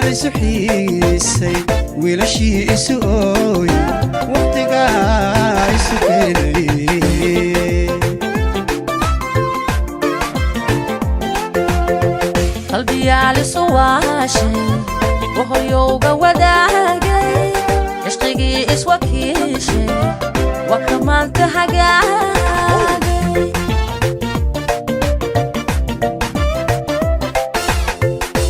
Qalbiyaal isu xiisay, wiilashii isu ooy, wakhtigaa isu keenay. Qalbiyaal isu waashay, wahoyowga wadaagay, cishqigii iswakiishay, waa ka maanta hagaagay.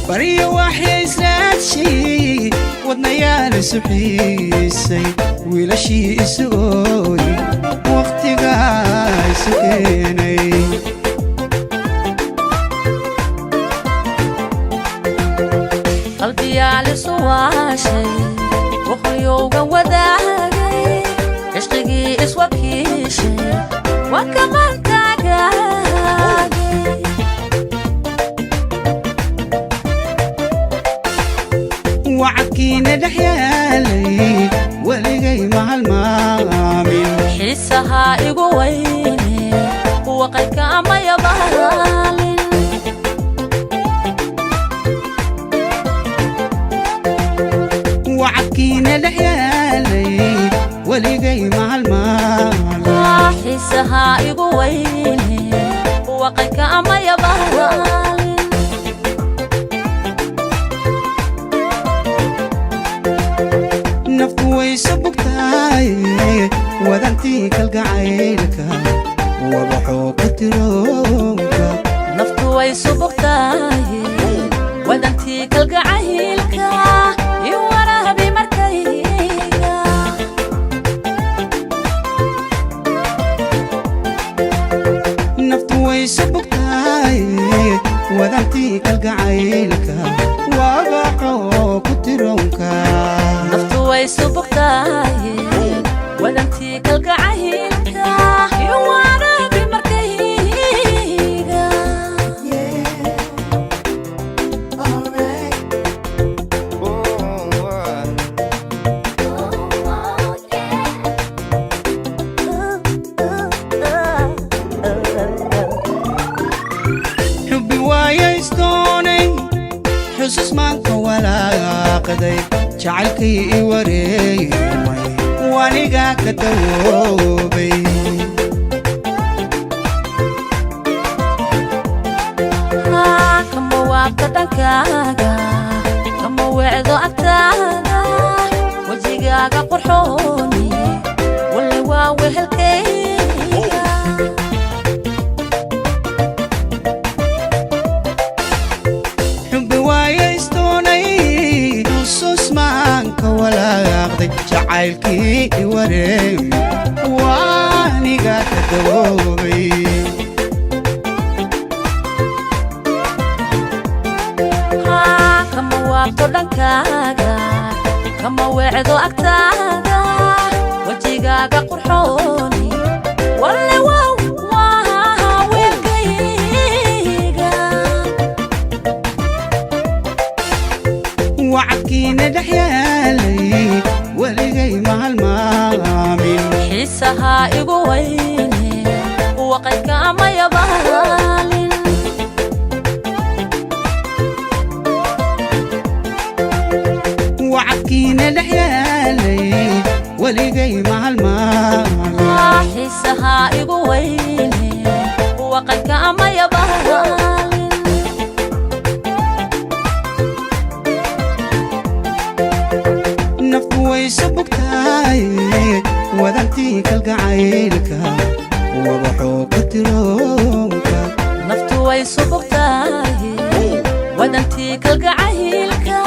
Baryo waxya israadshay, wadnayaal isu xiisay, wiilashii isu ooy, wakhtigaa isu keenay. Qalbiyaal isu waashay, wahoyowga wadaagay, cishqigii iswakiishay, waa ka maanta hagaagay. Wacadkiina dhex yaalay weligay mahalmaamin. Xiisahaa igu weyne, waqayka ama yabaalin. Wacadkiina dhex yaalay weligay mahalmaamin. Xiisahaa igu weyne, waqayka ama yabaalin. Naftu wayso bugtaay, wadantii kalgacaylka wabaxoo ku tiroonka. Naftu way subugtahay, wadantii kalgacaylka i waraabi markayga. Naftu wayso bugtaay, wadantii kalgacaylka wabaxoo ku tiroonka. Naftu way subugtahay, wadantii kalgacaylka i waraabi markayga. Xubbi waayaystoonay, xusus maanka walaaqday, jacaylkii i wareemay, wanigaa ka dawoobay. Kama waabta dhankaaga, kama weecdo agtaada, wejigaaga qurxooni walle waa wehelkayga. Xubbi waayaystoonay, xusus maanka walaaqday, jacaylkii i wareemay, wanigaa ka dawoobay. Kama waabto dhankaaga, kama weecdo agtaada, wejigaaga qurxooni walle waa weelkayga. Wacadkiina dhex yaalay weligay mahalmaamin. Xiisahaa igu weyne, waqayka ama yabaalin. Wacadkiina dhex yaalay weligay mahalmaamin. Xiisahaa igu weyne, waqayka ama yabaalin. Naftu wayso bugtaay, wadantii kalgacaylka wabaxoo ku tiroonka. Naftu way subugtahay, wadantii kalgacaylka.